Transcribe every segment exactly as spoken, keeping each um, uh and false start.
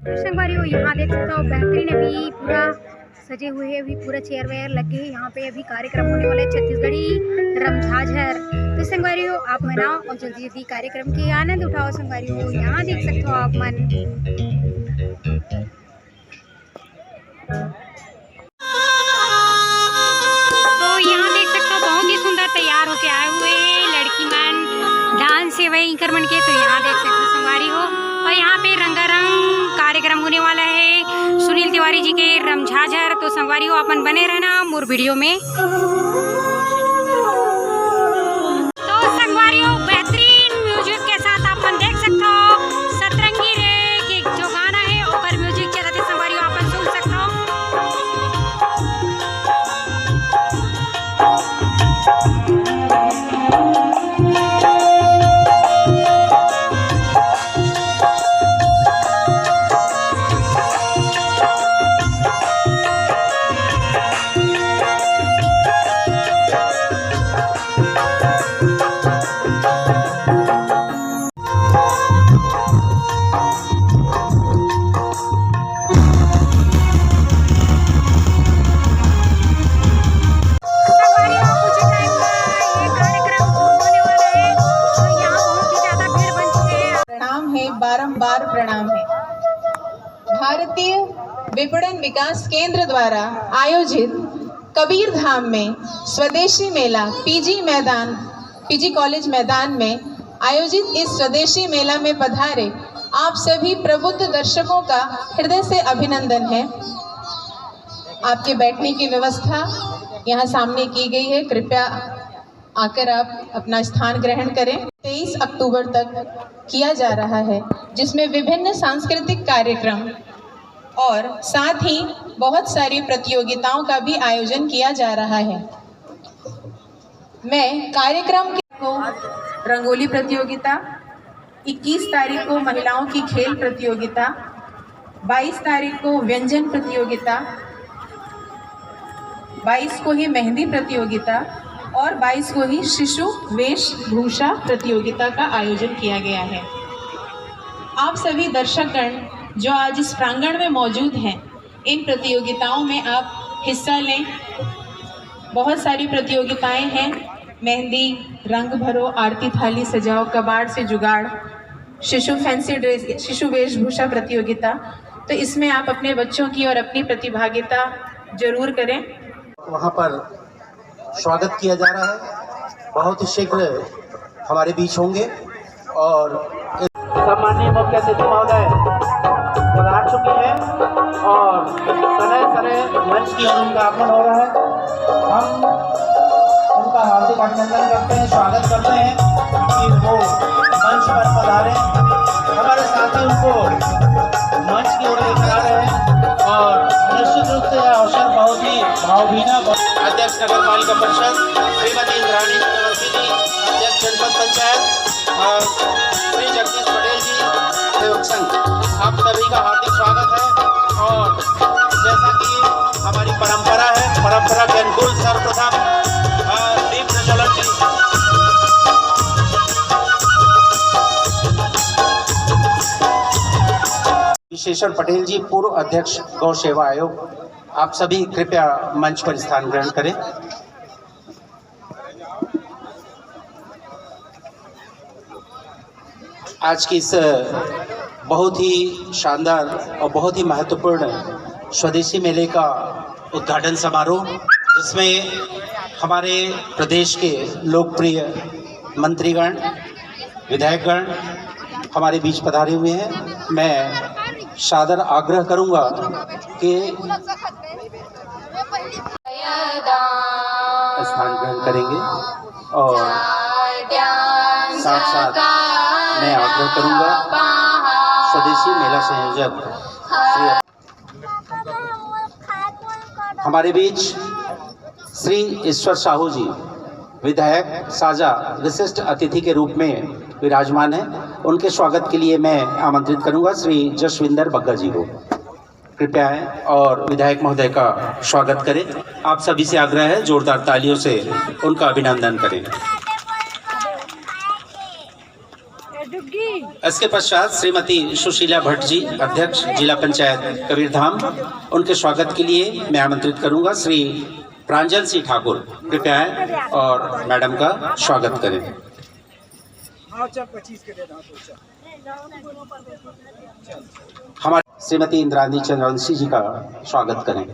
संगवारी हो, यहाँ देख सकते हो, बेहतरीन अभी पूरा सजे हुए हैं, अभी पूरा चेयर वेयर लग गए हैं। यहाँ पे अभी कार्यक्रम होने वाला है छत्तीसगढ़ी रमझाझर। तो संगवारी हो, आप मन आओ और जल्दी जल्दी कार्यक्रम के आनंद उठाओ। संगवारी हो, यहाँ देख सकते हो आप मन। तो यहाँ देख सकते हो, बहुत ही सुंदर तैयार होके आए हुए हैं लड़की मन, डांस सेवई इंकर मन के। तो यहाँ देख सकते हो संगवारी हो, और यहाँ पे रंगारंग कार्यक्रम होने वाला है सुनील तिवारी जी के रमझाझर। तो संगवारी हो, अपन बने रहना मोर वीडियो में। तो संगवारी हो, बेहतरीन म्यूजिक के साथ अपन देख सकते हो सतरंगी रे के जो गाना है ओकर म्यूजिक चलत है। संगवारी हो, अपन सुन सकते हो। संगवारी हो, कुछ ही टाइम में ये कार्यक्रम शुरू होने वाला है और यहाँ बहुत ही ज्यादा भीड़ बन चुके हैं। प्रणाम है, बारंबार प्रणाम है। भारतीय विपणन विकास केंद्र द्वारा आयोजित कबीर धाम में स्वदेशी मेला पीजी मैदान, पीजी कॉलेज मैदान में आयोजित इस स्वदेशी मेला में पधारे आप सभी प्रबुद्ध दर्शकों का हृदय से अभिनंदन है। आपके बैठने की व्यवस्था यहाँ सामने की गई है, कृपया आकर आप अपना स्थान ग्रहण करें। तेईस अक्टूबर तक किया जा रहा है, जिसमें विभिन्न सांस्कृतिक कार्यक्रम और साथ ही बहुत सारी प्रतियोगिताओं का भी आयोजन किया जा रहा है। मैं कार्यक्रम के को रंगोली प्रतियोगिता, इक्कीस तारीख को महिलाओं की खेल प्रतियोगिता, बाईस तारीख को व्यंजन प्रतियोगिता, बाईस को ही मेहंदी प्रतियोगिता और बाईस को ही शिशु वेशभूषा प्रतियोगिता का आयोजन किया गया है। आप सभी दर्शकगण जो आज इस प्रांगण में मौजूद हैं, इन प्रतियोगिताओं में आप हिस्सा लें। बहुत सारी प्रतियोगिताएं हैं, मेहंदी, रंग भरो, आरती थाली सजाओ, कबाड़ से जुगाड़, शिशु फैंसी ड्रेस, शिशु वेशभूषा प्रतियोगिता। तो इसमें आप अपने बच्चों की और अपनी प्रतिभागिता जरूर करें। वहाँ पर स्वागत किया जा रहा है, बहुत ही शीघ्र हमारे बीच होंगे। और सम्माननीय मुख्य अतिथि महोदय पधार चुके हैं और सदैव सदैव मंच की ओर उनका आगमन हो रहा है। हम उनका हार्दिक अभिनंदन करते हैं, स्वागत करते हैं कि वो मंच पर पधारे। हमारे साथी उनको मंच की ओर लेकर आ रहे हैं और निश्चित रूप से यह अवसर बहुत ही भावभीना। अध्यक्ष नगर पालिका परिषद श्रीमती इंद्राणी चक्रवर्ती जी, अध्यक्ष जनपद पंचायत, और श्री जगदीश पटेल जी, सहयोग संघ, आप सभी का हार्दिक स्वागत है। और जैसा कि हमारी परंपरा है, परंपरा के अनुकूल सर्वप्रथम, अ, दीप प्रज्वलन की विशेषण पटेल जी, पूर्व अध्यक्ष गौ सेवा आयोग, आप सभी कृपया मंच पर स्थान ग्रहण करें। आज की इस बहुत ही शानदार और बहुत ही महत्वपूर्ण स्वदेशी मेले का उद्घाटन समारोह, जिसमें हमारे प्रदेश के लोकप्रिय मंत्रीगण, विधायकगण हमारे बीच पधारे हुए हैं। मैं सादर आग्रह करूंगा कि स्थान ग्रहण करेंगे और साथ साथ मैं आग्रह करूंगा स्वदेशी मेला संयोजक श्री हमारे बीच श्री ईश्वर साहू जी, विधायक साजा, विशिष्ट अतिथि के रूप में विराजमान हैं। उनके स्वागत के लिए मैं आमंत्रित करूंगा श्री जसविंदर बग्गा जी को। कृपया आएं और विधायक महोदय का स्वागत करें। आप सभी से आग्रह है, जोरदार तालियों से उनका अभिनंदन करें। इसके पश्चात श्रीमती सुशीला भट्ट जी, अध्यक्ष जिला पंचायत कबीरधाम, उनके स्वागत के लिए मैं आमंत्रित करूंगा श्री प्रांजल सिंह ठाकुर, कृपया आएं और मैडम का स्वागत करें। हाँ, चल, पच्चीस के दे दो, हाँ, तो चल। हमारे श्रीमती इंद्रानी चंद्रवंशी जी का स्वागत करें।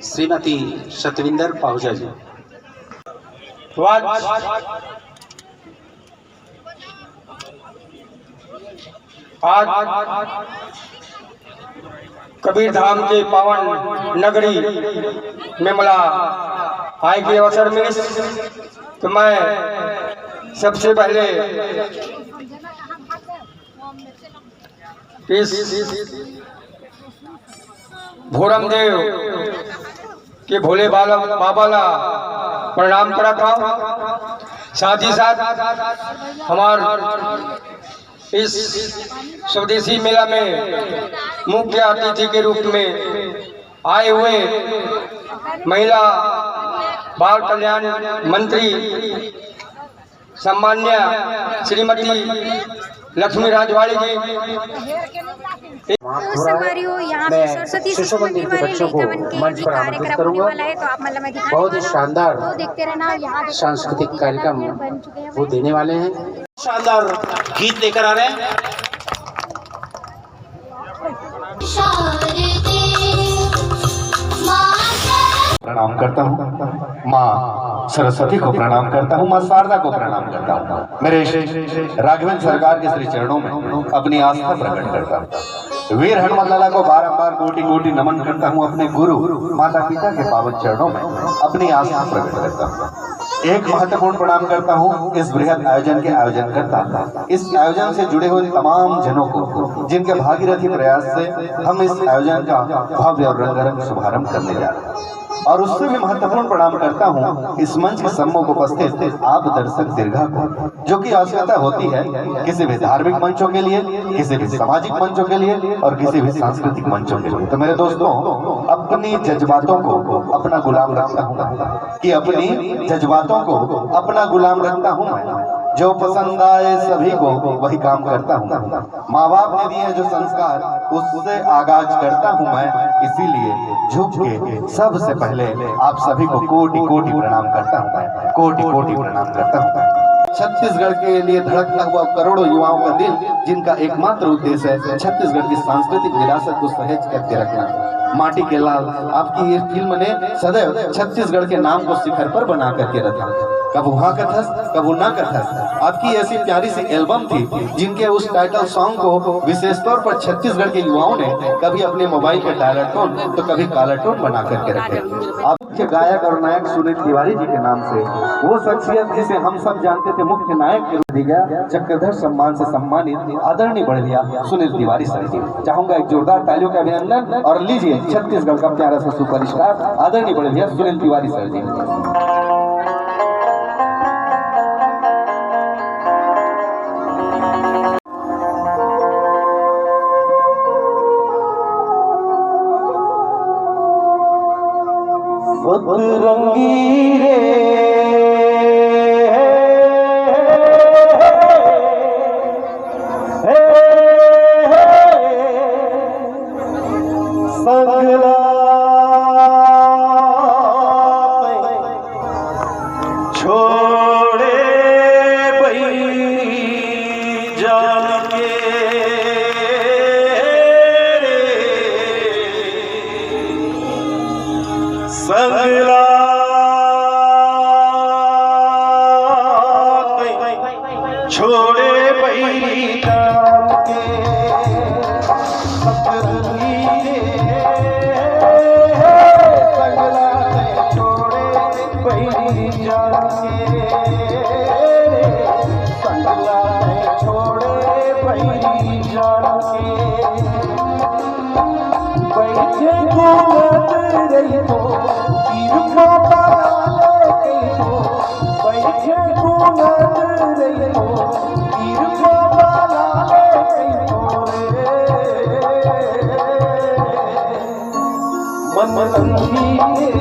श्रीमती सतविंदर पाहुजा जी। तो आज, आज कबीर धाम के पावन नगरी में मला आय के अवसर मिलिस, तो मैं सबसे पहले इस भोरम देव के भोले बाला, बाबा ला प्रणाम करत हँव। साथ ही साथ हमार इस स्वदेशी मेला में मुख्य अतिथि के रूप में आए हुए महिला बाल कल्याण मंत्री सम्मान्य श्रीमती लक्ष्मी राजवाड़ी जी। तो संगवारी हो, यहाँ पे सरस्वती शिशु मंदिर वाले लइका मन के भी कार्यक्रम होने वाला है, तो आप मन ला मैं दिखाने वाला हूँ। बहुत ही शानदार तो देखते रहना, यहाँ देखो सांस्कृतिक कार्यक्रम बन चुके हैं। वो देने वाले हैं। शानदार गीत लेकर आ रहे हैं। प्रणाम करता हूँ, माँ सरस्वती को प्रणाम करता हूँ, माँ शारदा को प्रणाम करता हूँ। मेरे राघवेंद्र सरकार के श्री चरणों में अपनी आस्था प्रकट करता हूँ। वीर हनुमत लाला को बारंबार कोटि कोटि नमन करता हूँ। अपने गुरु माता पिता के पावन चरणों में अपनी आस्था प्रकट करता हूँ। एक महत्वपूर्ण प्रणाम करता हूँ इस बृहद आयोजन के आयोजनकर्ता, इस आयोजन से जुड़े हुए तमाम जनों को, जिनके भागीरथी प्रयास से हम इस आयोजन का भव्य और रंगारंग शुभारंभ करने जा रहे हैं। और उससे भी महत्वपूर्ण प्रणाम करता हूँ इस मंच के सम्मुख उपस्थित आप दर्शक दीर्घा को, जो कि आवश्यकता होती है किसी भी धार्मिक मंचों के लिए, किसी भी सामाजिक मंचों के लिए और किसी भी सांस्कृतिक मंचों के लिए। तो मेरे दोस्तों, अपनी जज्बातों को अपना गुलाम रखता हूँ, कि अपनी जज्बातों को अपना गुलाम रखता हूँ मैं। जो पसंद आए सभी को, वही काम करता हूँ। माँ बाप ने दिए हैं जो संस्कार, उससे आगाज करता हूँ मैं। इसीलिए झुक के सबसे पहले आप सभी को कोटि कोटि प्रणाम करता हूँ मैं, कोटि कोटि प्रणाम करता हूँ मैं। छत्तीसगढ़ के लिए धड़कता हुआ करोड़ों युवाओं का दिल, जिनका एकमात्र उद्देश्य है छत्तीसगढ़ की सांस्कृतिक विरासत को सहेज करके रखना। माटी के लाल, आपकी ये फिल्म ने सदैव छत्तीसगढ़ के नाम को शिखर पर बना करके रखा। कब वहाँ कथस, कब ना कथस। आपकी ऐसी प्यारी सी एल्बम थी, जिनके उस टाइटल सॉन्ग को विशेष तौर पर छत्तीसगढ़ के युवाओं ने कभी अपने मोबाइल के डायलर टोन तो कभी कॉलर टोन बना करके रखे। आपके गायक और नायक सुनील तिवारी जी के नाम से वो शख्सियत, जिसे हम सब जानते थे मुख्य नायक के रूप में, गया चक्रधर सम्मान से सम्मानित आदरणीय बड़े भैया सुनील तिवारी सर जी। चाहूंगा एक जोरदार तालियों का अभिनंदन। और लीजिए छत्तीसगढ़ का प्यारा सा सुपरस्टार आदरणीय बड़े भैया सुनील तिवारी सर जी। सतरंगी रे, संगला छोड़े बई जान के रे, संगला छोड़े बई जान के। सतरंगी रे, संगला तैं छोड़े बई जान के। संगला तैं छोड़े बई जान के। बइठे घूमत रहिबो, तीर पापा ले कहिबो। बइठे घूमत रहिबो, तीर पापा ले कहिबो रे। मन अंधी रे,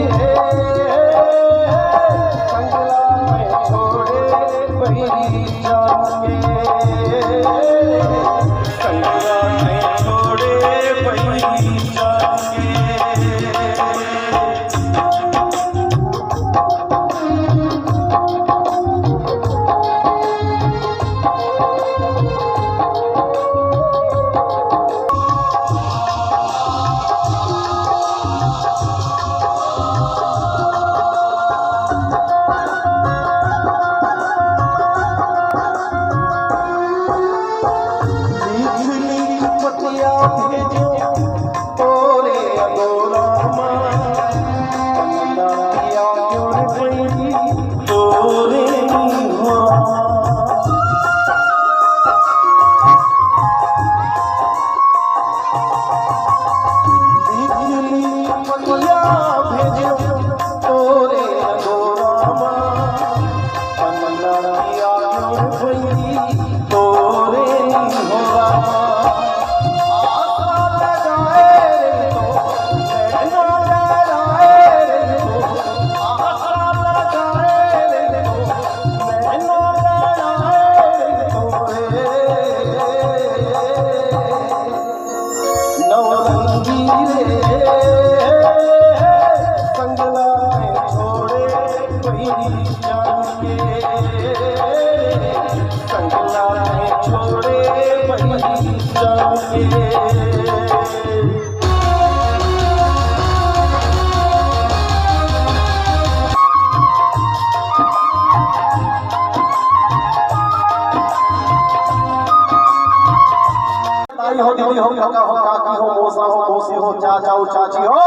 ताई हो, दीदी हो, कका हो, काकी हो, मौसा हो, मौसी हो, चाचा हो, चाची हो,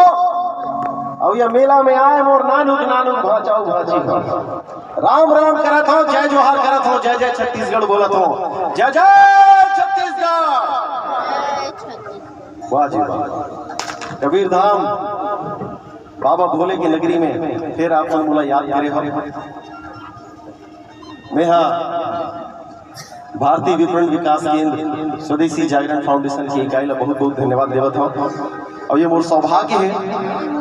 अउ ये मेला में आए मोर नानुक नानुक भांचा अउ भांची हो। राम राम करत हो, जय जोहार करत हो, जय जय छत्तीसगढ़ बोलत हो, जय जय छत्तीसगढ़। वाह जी वाह। कबीर धाम, बाबा भोले की नगरी में फिर आप मन मोला याद करे हो। मैं हा भारतीय विपणन विकास केंद्र स्वदेशी जागरण फाउंडेशन की इकाई ला बहुत बहुत धन्यवाद देवत हूँ। और ये मोर सौभाग्य है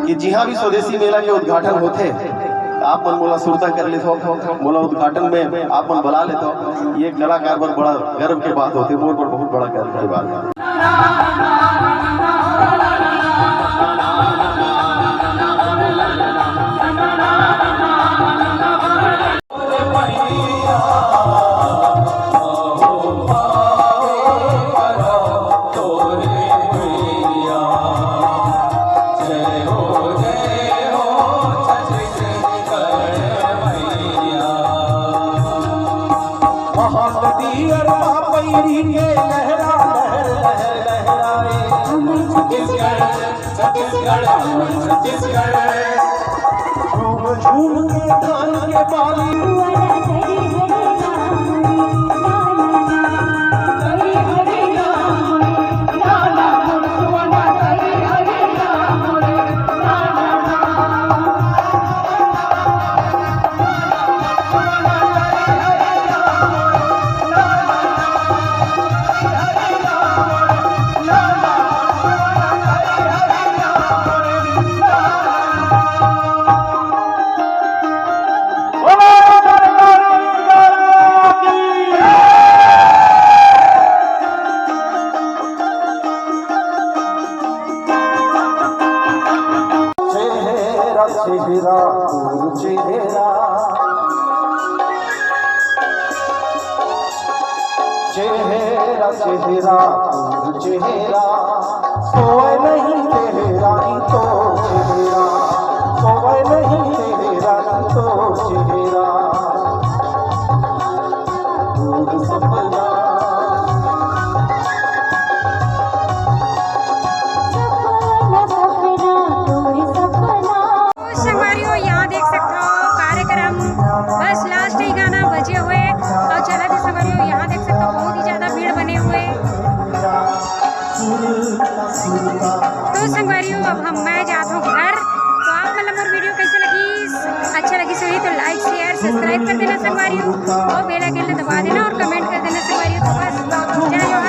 कि जिहाँ भी स्वदेशी मेला के उद्घाटन होथे, आप मन मोला सुरता कर लेथो, मोला उद्घाटन में आप मन बुला लेथो। ये कलाकार बर बड़ा गर्व के बात होथे, मोर बर बहुत बड़ा गर्व के बात है। महानदी अरमा पैरी के लहरा लहर लहर लहराए। हमर छत्तीसगढ़, छत्तीसगढ़, हमर छत्तीसगढ़। झूम झूम के धान के बाली। चेहरा, चेहरा, तोर चेहरा। चेहरा, चेहरा, तोर चेहरा। सोए नहीं तेहरा, ई तोर चेहरा। सोए नहीं तेहरा, ई तोर चेहरा। तोर सपना। तो संगवारी हो, यहाँ देख सकते हो कार्यक्रम बस लास्ट ही गाना बजे हुए और चला थे संगवारी हो, यहाँ देख सकते हो बहुत ही ज्यादा भीड़ बने हुए। तो संगवारी हो, अब हम, मैं जात हूँ घर। तो आप मतलब मोर वीडियो कैसे लगी, अच्छा लगी सही तो लाइक शेयर सब्सक्राइब कर देना संगवारी हो, और बेल आइकन दबा देना और कमेंट कर देना संगवारी हो। तो बस जय जोहार।